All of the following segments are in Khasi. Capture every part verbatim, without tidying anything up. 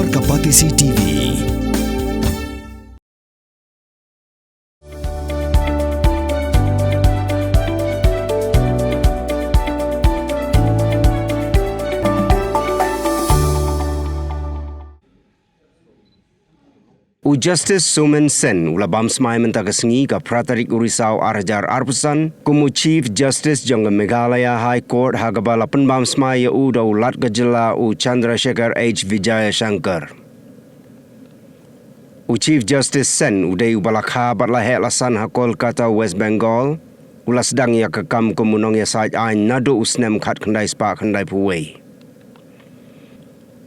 Ka Batesi T V. U Justice Somen Sen u la bam smai mynta ka sngi, ka phra tarik u Risaw ar hajar arphew san, kum u Chief Justice jong ka Meghalaya High Court, ha kaba la pynbam smai ïa u da u Lat ka jylla u Chandrasekhar H Vijayashankar. U Chief Justice Sen u dei uba la kha bad la heh la san ha Kolkata, West Bengal. U la sdang ïa ka kam kum u nongïasaid aiñ naduh u snem khatkhyndai spah khyndaiphew wei.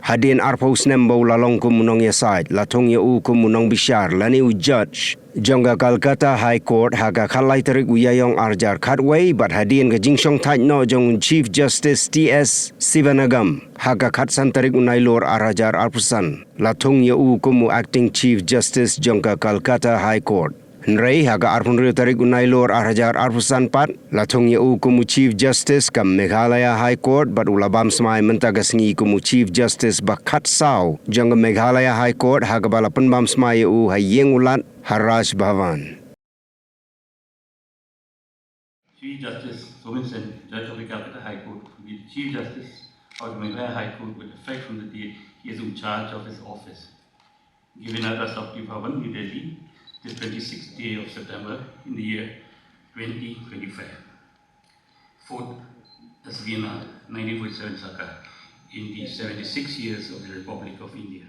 Hadien arphew snem ba u la long kum u nongïasaid, la thung ïa u kum u nongbishar lane u judge jong ka Calcutta High Court ha ka khatlai tarik u Ïaïong ar hajar khatwei, bad hadien ka jingshongthait noh jong u Chief Justice T S Sivanagam ha ka khatsan tarik u Nailur ar hajar arphew san, la thung ïa u kum u Acting Chief Justice jong ka Calcutta High Court. Hynrei ha ka arphew hynriew tarik u Nailur ar hajar arphew san pat, la thung ïa u kum u Chief Justice ka Meghalaya High Court, bad u la bam smai mynta ka sngi kum u Chief Justice ba khatsaw jong ka Meghalaya High Court, ha kaba la pynbam smai ïa u ha ïing u Lat ha Raj Bhavan. Chief Justice Somen Sen, Judge of the Calcutta High Court, will be the Chief Justice of the Meghalaya High Court with effect from the date he assumed charge of his office. Given at Rashtrapati Bhavan, New Delhi, this twenty-sixth day of September in the year twenty twenty-five. Fourth Asbina, nineteen forty-seven Saka, in the seventy-six years of the Republic of India.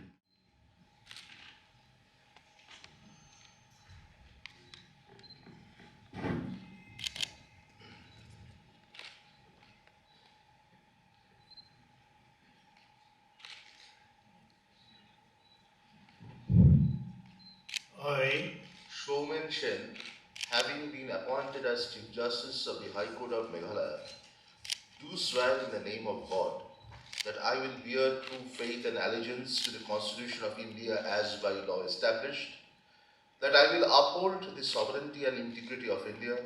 I, Somen Sen, having been appointed as Chief Justice of the High Court of Meghalaya, do swear in the name of God that I will bear true faith and allegiance to the Constitution of India as by law established, that I will uphold the sovereignty and integrity of India,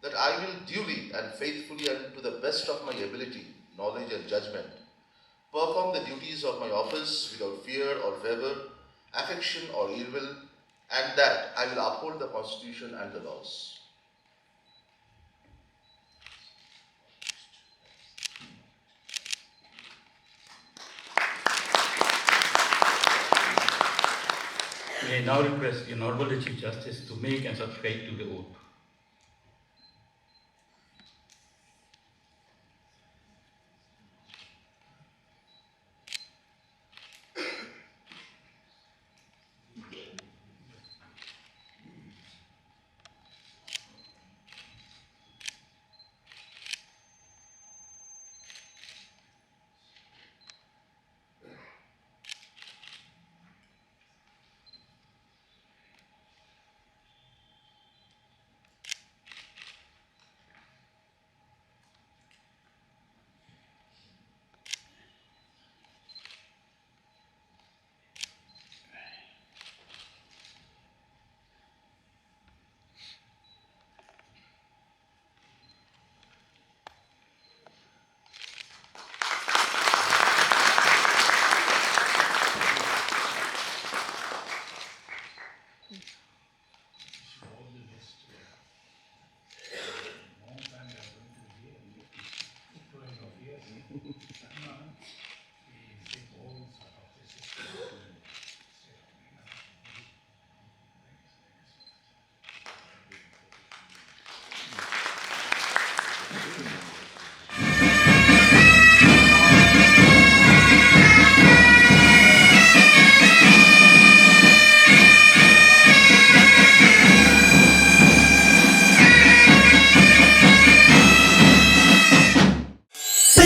that I will duly and faithfully and to the best of my ability, knowledge and judgment, perform the duties of my office without fear or favor, affection or ill will, and that I will uphold the Constitution and the laws. May I now request the Honorable Chief Justice to make and subscribe to the oath.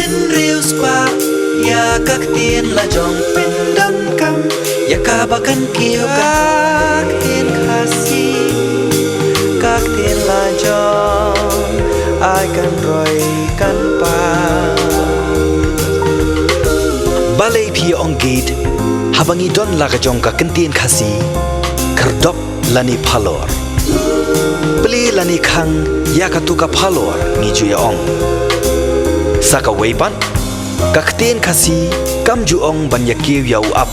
Pynriewspah ïa ka ktien la jong, pyndonkam ïa kaba kan kiew ka ktien Khasi, ka ktien la jong, ai kan roi kan pan. Balei phi ong gate haba ngi don la ka jong ka ktien Khasi? Khyrdop lane phalor. Plie lane khang ïa katu ka phalor, ngi ju ïa ong. Sa kawei pat, ka ktien Khasi kam ju ong ban ïa kiew ïa u ap.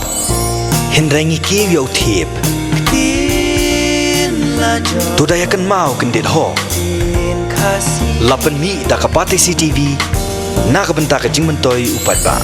Hynrei ngi kiew ïa u thiep. To da ïa kynmaw kyndit ho. La pynmih da ka Batesi TV na ka bynta ka jingmyntoi u paidbah.